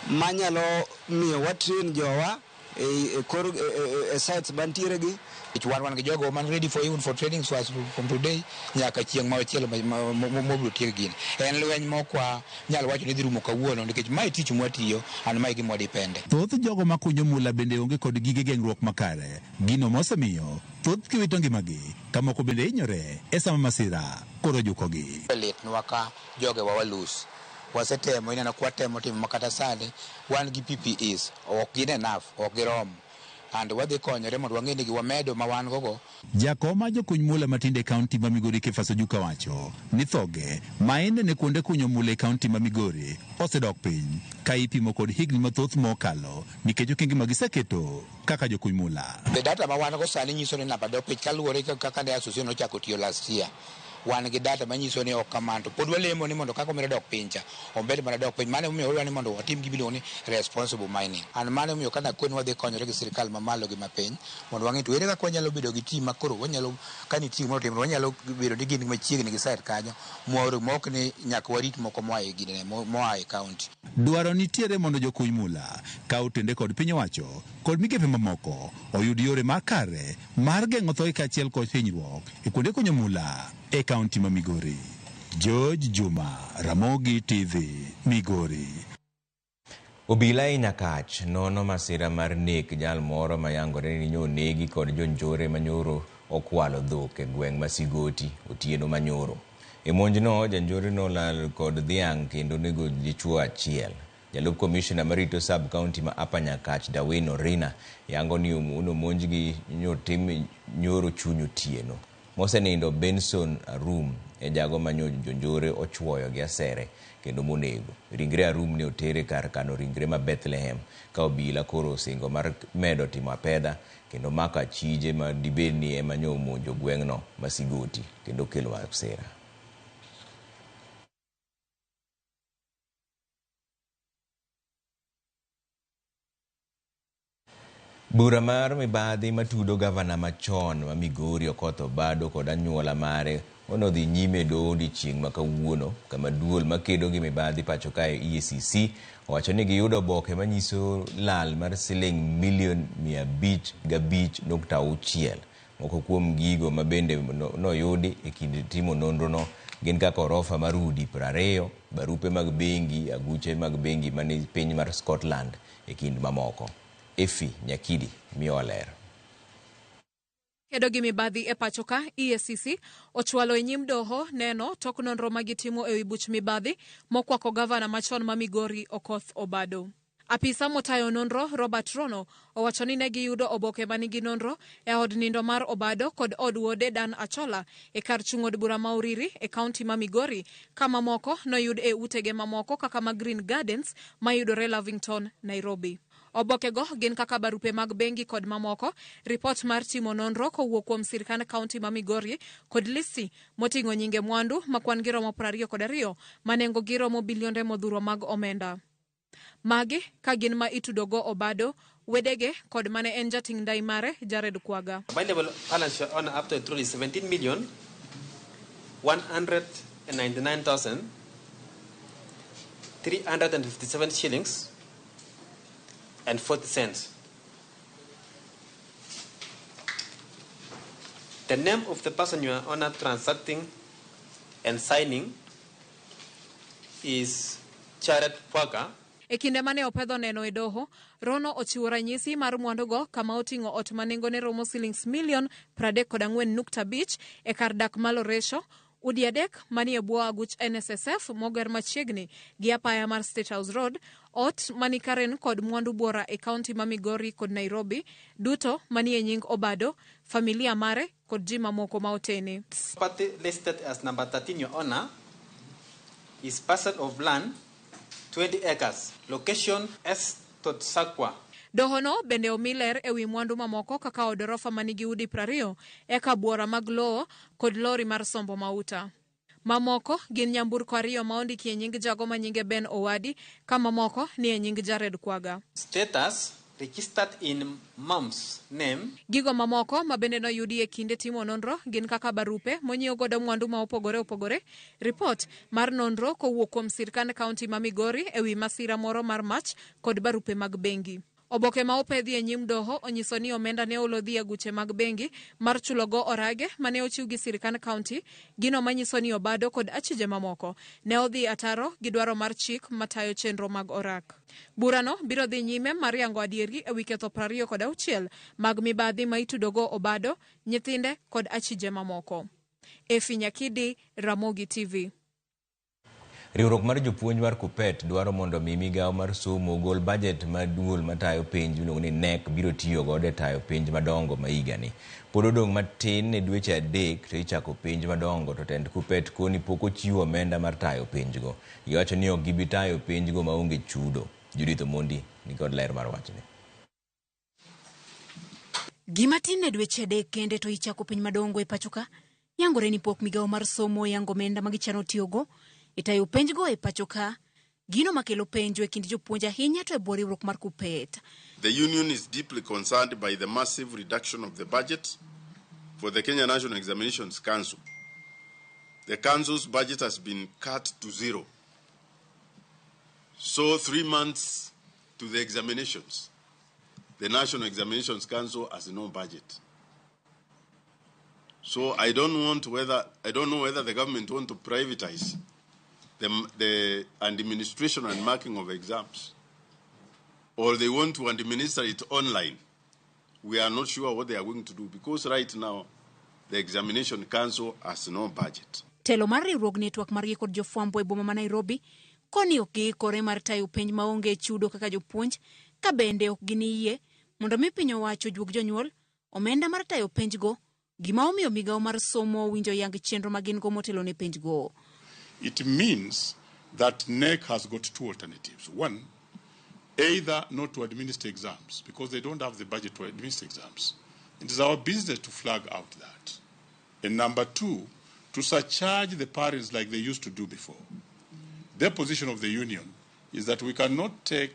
manyalo miyo watrain jowa e sites mantiere gi. Wan gi jogo man ready for even for training so as from today nyaka chieng' machielo mobiro tiek gini. En lweny mokwa nyal wacho ni dhi rumo kawuono nikech mae tich mwatiyo and mae gima wadepende. Thoth jogo makunyo mula bende onge kod gige geng'ruok makare, gino mosemiyo thoth giwito ngimagi ka moko bende hinyore e sama masira koro jukogi. Litnwa ka jogewa walus. Wasetemo, ineno ka watemo timo makata sani wan gi PPEs, ok gin enough, ok giromo. And wadhi konyore mondo wang'e ni wamedo ma wan gogo. Jakom mar jokuny mula matindo e kaunti ma Migori Kefas Ojuka wacho ni thoge ma inene kuonde kunyo mula e kaunti ma Migori osedok piny ka ipimo kod higni mathoth mokalo nikech okenge ma giseketo kaka jokuny mula. The data ma wan go sani nyiso ni namba dok piny kaluwore kaka ne association ochako tiyo last year. Wan gi data manyiso ni ok kamano, to pod walemo ni mondo kaka omedo dok piny cha, omed mana dok piny. Mano emomiyo wadwaro ni mondo watim gima iluongo ni responsible mining. And mano emomiyo kana kwen wadhi konyore gi sirikal mamalo gi mapiny mondo wang'e to ere kaka wanyalo bedo gi team ma koro wanyalo ka nitie gimoro otimore wanyalo bedo ni gin machiegni gi site kanyo mwaoro ma ok ni nyaka warit moko moa e ginene moa e county. Dwaro nitiere mondo jokuny mula ka otende kod piny owacho kod migepe mamoko oyud yore makare mar geng'o thoe kaachiel kod hinyruok e kuonde kunyo mula e kaunti ma Migori. George Juma, Ramogi TV, Migori. Obila e Nyakach nono masira mar nek jal moro mayangore ni nonegi kod jonjore manyoro okwalo dhok e gweng' ma Sigoti otieno manyoro. E monjno, janjore nolal kod dhiang' kendo nego dichuo achiel. Jalup komishona marito sub county ma Upper Nyakach Dawin Orina yango ni nomonjgi nyotim nyoro chuny otieno. Mosenindo Benson Arum e jago manyo jonjore ochuoyo gi asere kendo monego. Ringre Arum ne otere kar kano ringre ma Bethlehem ka obila koro osingo mar medo timo apedha kendo mako achije ma dibed ni ema nyo omonjo gweng'no ma Sigoti kendo kelo masira. Bura mar mibadhi matudo gavana machon ma Migori Okoth Obado kod anyuola mare onodhi nyime e doho odiechieng' ma kawuono kama duol makedo gi mibadhi pacho kae EACC owacho ni giyudo oboke manyiso lal mar siling milion 505.6. Moko kuom gigo ma bende noyudi e kind timo nonrono gin kaka orofa mar udi 20, barupe mag bengi, aguche mag bengi mani piny mar Scotland e kind mamoko. Efi Nyakidi miyowa ler. Kedo gi mibadhi e pacho ka, EACC ochwalo e nyim doho neno tok nonro ma gitimo ewi buch mibadhi mokwako gavana machon ma Migori Okoth Obado. Apisa motayo nonro Robert Rono owacho ni ne giyudo oboke manigi nonro e od nindo mar Obado kod od wuode Dan Achola e kar chung' od bura ma Uriri e kaunti ma Migori, ka mamoko noyud e utege mamoko kaka ma Green Gardens mayudore Lavington, Nairobi. Obokego gin kaka barupe mag bengi kod mamoko, ripot mar timo nonro kowuok kuom sirkand kaunti ma Migori kod listi moting'o nyinge mwandu ma kwan gi romo 22 ma nengo gi romo bilionde modhuro mag omenda. Magi ka gin ma itudogo Obado, wedege kod mane en jating' ndai mare Jared Kwaga. Available balance your honor after withdrawal is 17,199,357 shillings and 40 cents. The name of the person you are honor transacting and signing is Jared Kwaga. E kinde mane opedho neno e doho, Rono ochiwo ranyisi mar mwandugo kama oting'o ot ma nengone romo silings milion 34.5 e kar dak ma Loresho, Udi 3 manie bwo aguch NSSF moger machiegni gi apaya mar State House Road, ot mani Karen kod mwandu buora e kaunti ma Migori kod Nairobi, duto manie nying Obado, familia mare kod ji mamoko ma otene. Property listed as number 13, Your Honor, is parcel of land, 20 acres, location S. Totsakwa. Dohono bende omi ler ewi mwandu mamoko kaka od orofa manigi udi 20, eka buora mag lowo kod lori mar sombo mauta. Mamoko gin nyamburko 2 ma ondiki e nying jago ma nyinge Ben Owadi, ka mamoko ni e nying Jared Kwaga. Status registered in mom's name. Gigo mamoko ma bende noyudi e kinde timo nonro gin kaka barupe monyiew godo mwandu ma opogore opogore, ripot mar nonro kowuok kuom sirkand kaunti ma Migori ewi masira moro mar mach kod barupe mag bengi. Oboke ma opedhi e nyim doho onyiso ni omenda ne olodhi e guche mag bengi mar chulogo orage mane ochiw gi sirkand kaunti, gino manyiso ni Obado kod achije mamoko ne odhi ataro gi dwaro mar chik matayo chenro mag orak. Burano biro dhi nyime mar yango adieri ewi ketho 26 mag mibadhi ma itudogo Obado, nyithinde kod achije mamoko. Efi Nyakidi, Ramogi TV. Riwruok mar jopuonj mar KUPPET dwaro mondo mi migawo mar somo ogol bajet mar duol matayo penj miluongo ni KNEC biro tiyo godo e tayo penj madongo ma higani. Pod odong' matin ne dweche 3 to ichako penj madongo to tend KUPPET koni pok ochiwo omenda mar tayo penjgo. Giwacho ni ok gibi tayo penjgo maonge chudo. Judith Omondi nikod ler mar wachni. Gima tin ne dweche 3 kende to ichako penj madongo e pacho ka, yangore ni pok migawo mar somo oyango omenda ma gichano tiyogo e tayo penjgo e pacho ka, gino makelo penjo e kind jopuonj ahinya to e bwo riwruok mar KUPPET. The union is deeply concerned by the massive reduction of the budget for the Kenya National Examinations Council. The council's budget has been cut to zero. So 3 months to the examinations, the National Examinations Council has no budget. So I don't know whether the government want to privatize the administration and marking of exams, or they want to administer it online. We are not sure what they are going to do, because right now the Examination Council has no budget. Telo mar riwruog network margi kod jofwambo e boma ma Nairobi koni ok giikore mar tayo penj maonge chudo kaka jopuonj, ka bende ok giniyie mondo mi piny owacho ojuog jonyuol omenda mar tayo penjgo, gima omiyo migawo mar somo owinjo yang chenro ma gin go motelo ne penjgo. It means that KNEC has got two alternatives. One, either not to administer exams, because they don't have the budget to administer exams. It is our business to flag out that. And number two, to surcharge the parents like they used to do before. The position of the union is that we cannot take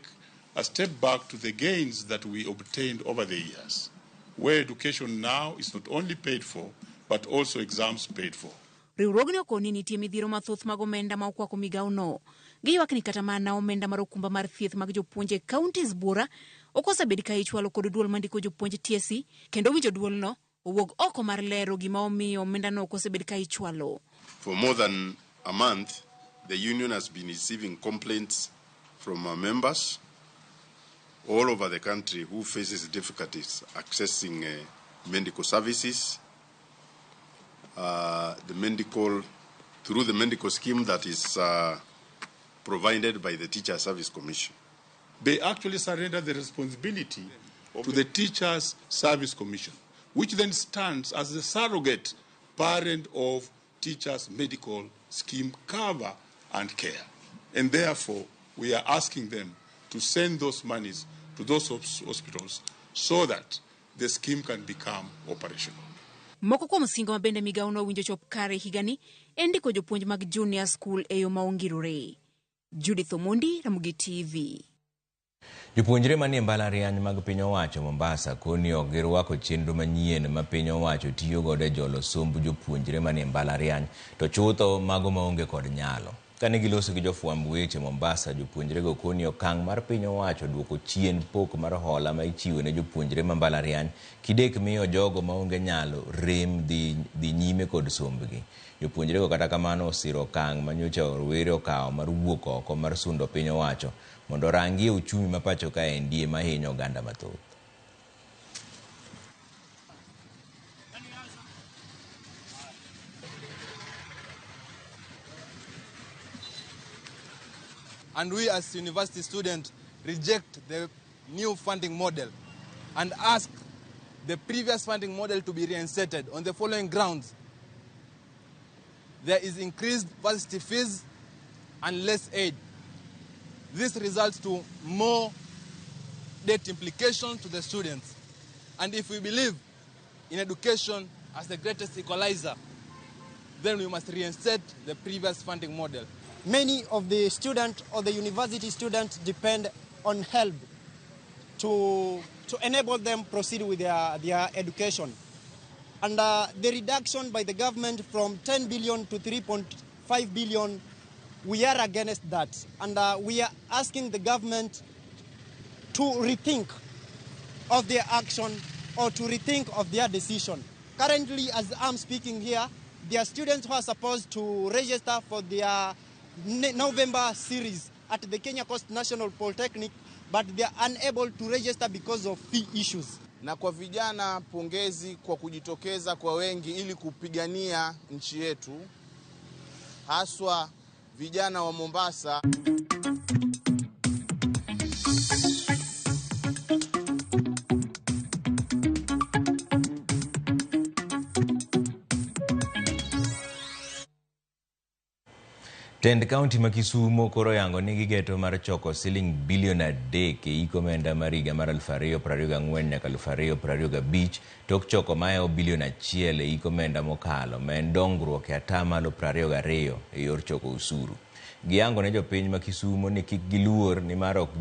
a step back to the gains that we obtained over the years, where education now is not only paid for, but also exams paid for. Riwruogni okoni nitie midhiero mathoth mag omenda ma okwako migawono. Giywak ni kata mana omenda mar okumba mar thieth mag jopuonj e counties buora ok osebed ka ichwalo kod duol mandiko jopuonj TSC, kendo winjo duolno owuog oko mar lero gima omiyo omendano ok osebed ka ichwalo. For more than a month, the union has been receiving complaints from our members all over the country who faces difficulties accessing medical services, through the medical scheme that is provided by the Teacher Service Commission. They actually surrender the responsibility to the Teachers Service Commission, which then stands as the surrogate parent of teachers' medical scheme cover and care. And therefore, we are asking them to send those monies to those hospitals so that the scheme can become operational. Moko kuom singo ma bende migawono owinjo chop kare higani en ndiko jopuonj mag junior school e yo ma ongirore. Judith Omondi, Ramogi TV. Jopuonjre manie mbalariany mag piny owacho Mombasa koni ok girwako chenro manyien ma piny owacho tiyo godo e jolo somb jopuonjre manie mbalariany, to chutho mago maonge kod nyalo. Kane giloso gi jofwamb weche Mombasa, jopuonjrego koni okang' mar piny owacho duoko chien pok mar hola ma ichiwo ne jopuonjre ma mbalariany kidek miyo jogo maonge nyalo rem dhi nyime kod sombgi. Jopuonjrego kata kamano osiro okang' ma nyocha rowere okawo mar wuok oko mar sundo piny owacho mondo orangie uchumi ma pacho kaendi ema hinyo oganda mathoth. And we as university students reject the new funding model and ask the previous funding model to be reinstated on the following grounds. There is increased varsity fees and less aid. This results to more debt implications to the students. And if we believe in education as the greatest equalizer, then we must reinstate the previous funding model. Many of the students or the university students depend on help to enable them proceed with their education. And the reduction by the government from 10 billion to 3.5 billion, we are against that. And we are asking the government to rethink of their action or to rethink of their decision. Currently, as I'm speaking here, there are students who are supposed to register for their November series at the Kenya Coast National Polytechnic, but they are unable to register because of fee issues. Na kwa vijana, pongezi kwa kujitokeza kwa wengi ili kupigania nchi yetu, haswa vijana wa Mombasa. Tend kaunti ma Kisumo koro yango ni gigeto mar choko siling bilion 3 e hik omenda mar higa mar 2024 nyaka 2025 tok choko mahewo bilion 1 e hik omenda mokalo ma en dongruok e 22% e yor choko osuru. Giyango ne jopiny ma Kisumo ni kik giluor nimar ok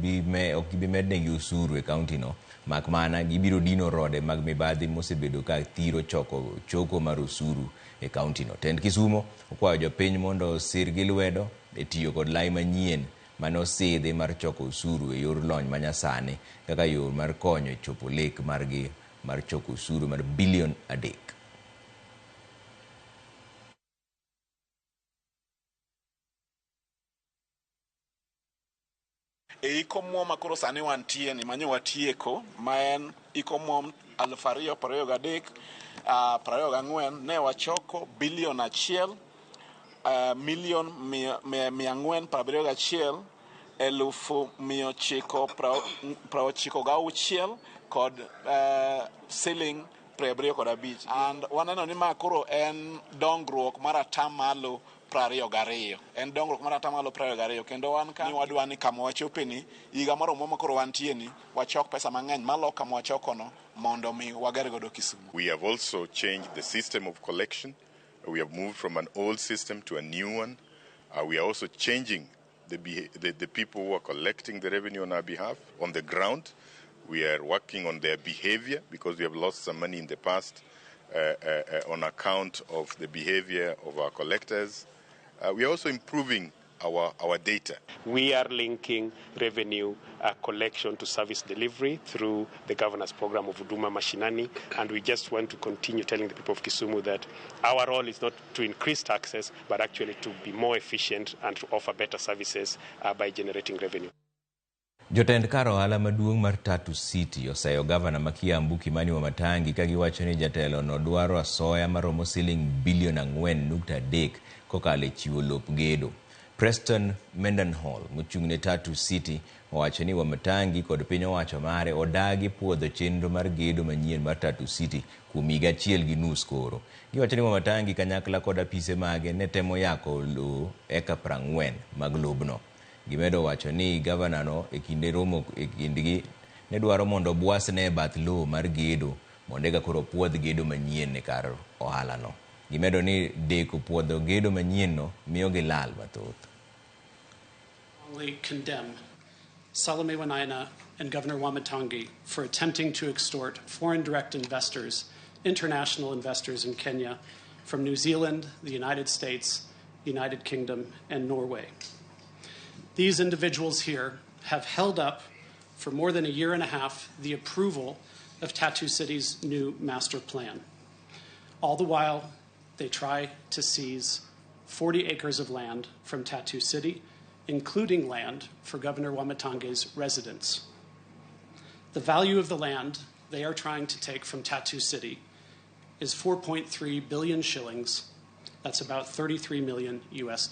gibi mednegi osuru e kaunti no, mak mana gibiro dino rode mag mibadhi mosebedo ka thiro choko mar osuru e kaunti no. Tend Kisumo okwayo jopiny mondo osir gi lwedo e tiyo kod lai manyien mane osidhi mar choko osuru e yor lony manyasani kaka yor mar konyo e chopo lek margi mar choko osuru mar bilion 3. E iko muom ma koro sani wantie ni manyo watieko ma en iko muom 2023 24 ne wachoko bilion 1 milion 471 996 kod siling 75. And waneno ni ma koro en dongruok mar 22%. En dongruok mar 22% kendo wan ka ni wadwa ni kama wachope ni higa mar omuom koro wantie ni wachok pesa mang'eny malo kama wachokono mondo mi wager godo Kisumu. We have also changed the system of collection. We have moved from an old system to a new one. We are also changing the people who are collecting the revenue on our behalf on the ground. We are working on their behavior because we have lost some money in the past on account of the behavior of our collectors. We are also improving our data. We are linking revenue collection to service delivery through the governor's program of Huduma Mashinani, and we just want to continue telling the people of Kisumu that our role is not to increase taxes, but actually to be more efficient and to offer better services by generating revenue. Jotend kar ohala maduong' mar Tatu City oseyo gavana ma Kiambu Kimani Wamatangi ka giwacho ni jatelo no dwaro asoya maromo siling bilion 4.3 kokalo e chiwo lop gedo. Preston Mendenhall mochung' ne Tatu City owacho ni Wamatangi kod piny owacho mare odagi puodho chenro mar gedo manyien mar Tatu City kuom higa 1.5 koro. Giwacho ni Wamatangi kanyakla kod apise mage ne temo yako lowo eka 40 mag lobno. Gimedo wacho ni gavana no e kinde romo e kindgi ne dwaro mondo obwasne e bath lowo mar gedo mondo eka koro puodh gedo manyien e kar ohala no. Gimedo ni deko puodho gedo manyien no miyo gilal mathoth. Strongly condemn Salome Wainaina and Governor Wamatangi for attempting to extort foreign direct investors, international investors in Kenya from New Zealand, the United States, United Kingdom, and Norway. These individuals here have held up for more than 1.5 years the approval of Tatu City's new master plan. All the while, they try to seize 40 acres of land from Tatu City, including land for Governor Wamatangi's residence. The value of the land they are trying to take from Tatu City is 4.3 billion shillings. That's about $33 million US.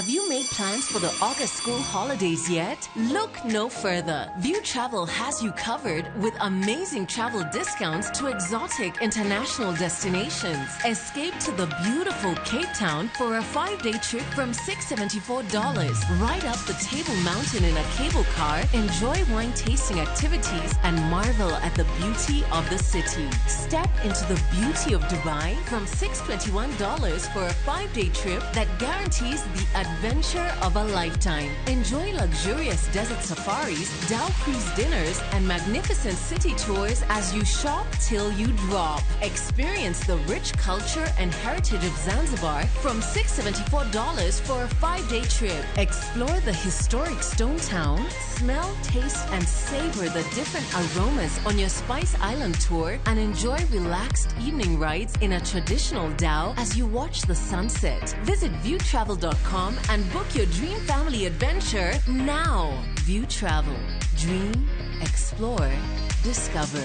Have you made plans for the August school holidays yet? Look no further. View Travel has you covered with amazing travel discounts to exotic international destinations. Escape to the beautiful Cape Town for a 5-day trip from $674. Ride up the Table Mountain in a cable car, enjoy wine tasting activities, and marvel at the beauty of the city. Step into the beauty of Dubai from $621 for a 5-day trip that guarantees the adventure of a lifetime. Enjoy luxurious desert safaris, dhow cruise dinners, and magnificent city tours as you shop till you drop. Experience the rich culture and heritage of Zanzibar from $674 for a 5-day trip. Explore the historic Stone Town, smell, taste, and savor the different aromas on your Spice Island tour, and enjoy relaxed evening rides in a traditional dhow as you watch the sunset. Visit viewtravel.com and book your dream family adventure now. View Travel. Dream, explore, discover.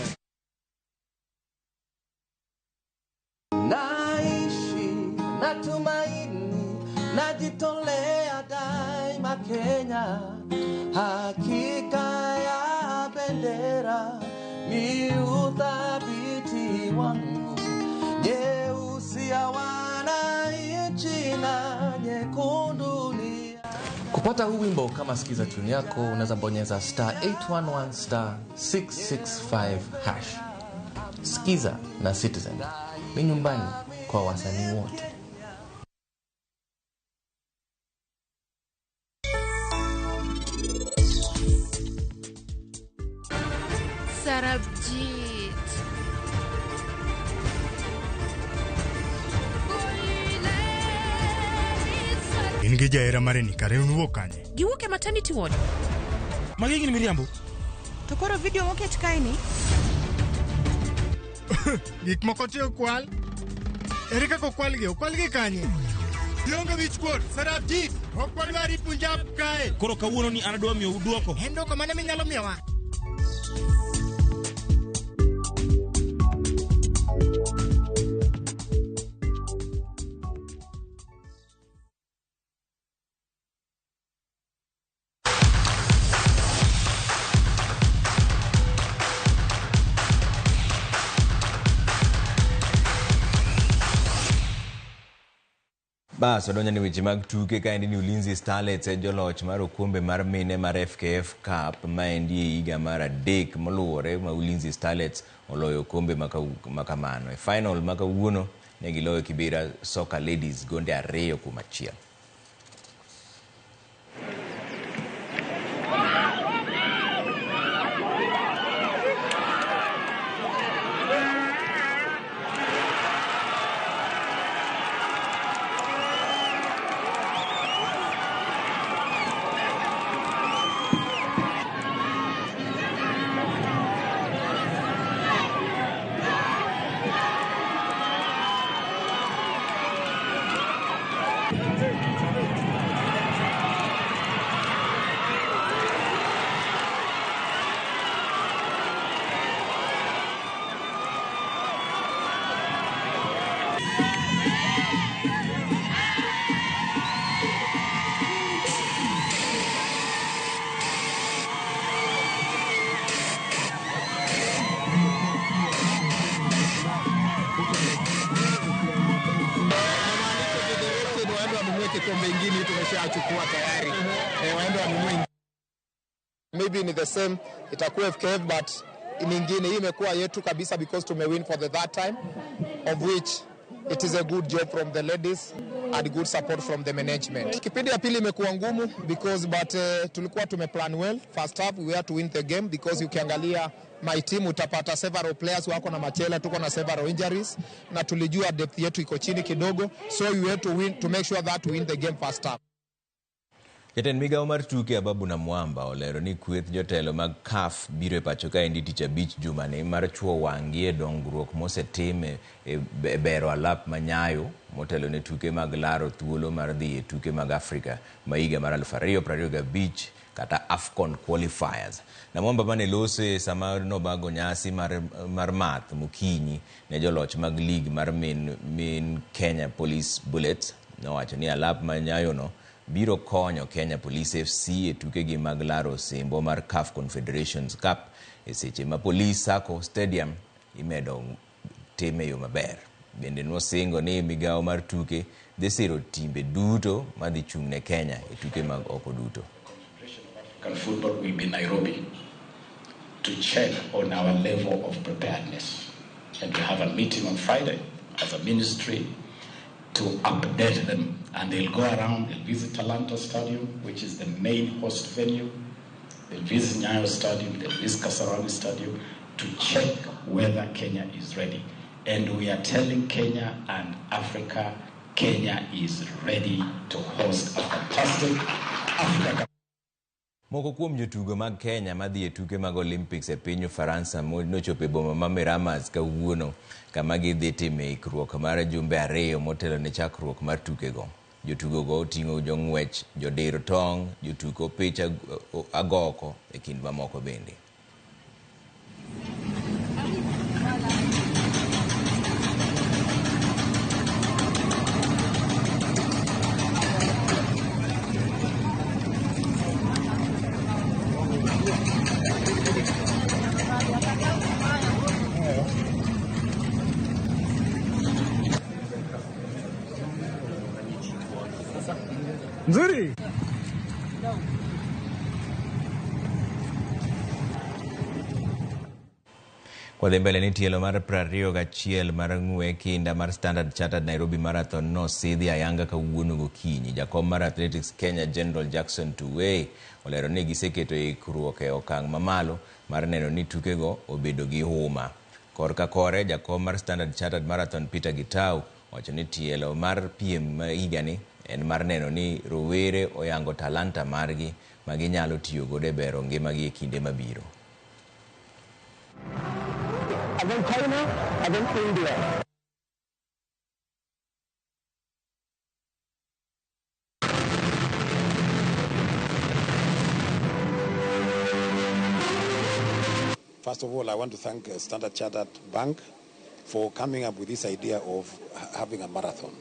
Naishi, natumaini, najitolea daima Kenya. Hakika ya bendera ni uthabiti wangu. Nyeusi ya wananchi na nyekundu ni. Kupata huu wimbo kama sikiza tune yako, unaweza bonyeza star 811 star 665 hash. Sikiza na Citizen ni nyumbani kwa wasanii wote. Sarabjit. In gi jahera mare ni kare un wuok kanye? Giwuok e maternity ward. Magi gin miriambo. To koro video moket kae ni? Gik moko te okwal. Ere kaka okwalgi? Okwalgi kanye? Ionge wich kuot, Sarabjit. Ok wadwari Punjab kae. Koro kawuono ni an adwa miyou duoko. En duoko mane minyalo miyowa? Bas wadonjo ne weche mag tuke kaendi ni Ulinzi Starlets en joloch mar okombe mar mine mar FKF Cup maendi e higa mar 3 moluwore ma Ulinzi Starlets oloyo okombe makamano. E final ma kawuono ne giloyo Kibera Soccer Ladies gonde 2-1. Kikombe ingine tumeshachukua tayari. Waende wanunue. Maybe ni the same itakuwa FKF but nyingine hii imekuwa yetu kabisa because tumewin for the third time, of which it is a good job from the ladies and good support from the management. Kipindi ya pili imekuwa ngumu because but tulikuwa tumeplan well. First half we had to win the game because ukiangalia my team utapata several players wako na machela, tuko na several injuries na tulijua depth yetu iko chini kidogo, so we had to win to make sure that we win the game first half. Jatend migao mar tuke Ababu Namwamba olero ni kweth jotelo mag CAF biro e pacho kaendi tich abich jumani mar chuo wang'gi e dongruok mosetim e bero alap ma Nyayo motelo ne tuke mag laro thuolo mar dhi e tuke mag Afrika ma higa mar 2025 kata AFCON qualifiers. Namwamba mane lose sama nobago nyasi mar math mokinyi ne joloch mag league mar min Kenya Police Bullets nowacho ni alap ma Nyayo no biro konyo Kenya Police FC e tukegi mag laro osimbo mar CAF Confederations Cup e seche ma Police Sacco Stadium imedo tim e yo maber. Bende nosingo ni migawo mar tuke dhi siro timbe duto madhi chung' ne Kenya e tuke mag oko duto. African football will be Nairobi to check on our level of preparedness. And we have a meeting on Friday as a ministry to update them. And they'll go around, they'll visit Talanta Stadium, which is the main host venue. They'll visit Nyayo Stadium, they'll visit Kasarani Stadium to check whether Kenya is ready. And we are telling Kenya and Africa, Kenya is ready to host a fantastic Africa. Moko kuom jotugo mag Kenya madhi e tuke mag Olympics e piny Ufaransa nochopo e boma ma Miramas kawuono kama gidhi time ikruok mar jumbe ariyo motelo ne chakruok mar tukego. Jotugo go oting'o jong'wech, jodir tong', jotuk opich agoko e kind mamoko bende. Nzuri. Kwadhi mbele ni tielo mar 21 mar ng'we kinda mar Standard Chartered Nairobi Marathon nosidhi ayanga kawuono gokinyi. Jakom mar Athletics Kenya General Jackson Tuwei olero ni giseketo ikruok e okang' mamalo mar neno ni tukego obedo gi huma. Korka kore, jakom mar Standard Chartered Marathon Peter Gitau owacho ni tielo mar piem higani en mar neno ni rowere oyango talanta margi ma ginyalo tiyo godo e bero ngimagi e kinde mabiro. And then China, and then India. First of all, I want to thank Standard Chartered Bank for coming up with this idea of having a marathon.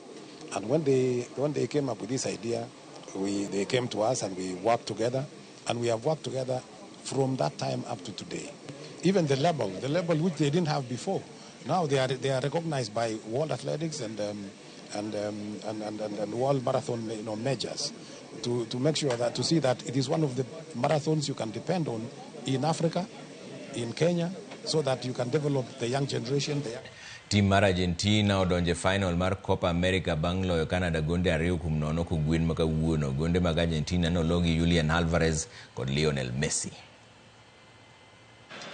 And when they came up with this idea, they came to us and we worked together, and we have worked together from that time up to today. Even the label which they didn't have before, now they are recognized by World Athletics and World Marathon, you know, majors, to make sure that to see that it is one of the marathons you can depend on in Africa, in Kenya, so that you can develop the young generation. Team mar Argentina odonje final mar Copa America bang' loyo Canada gonde 2-0 kogwen ma kawuono. Gonde mag Argentina nologi Julian Alvarez kod Lionel Messi.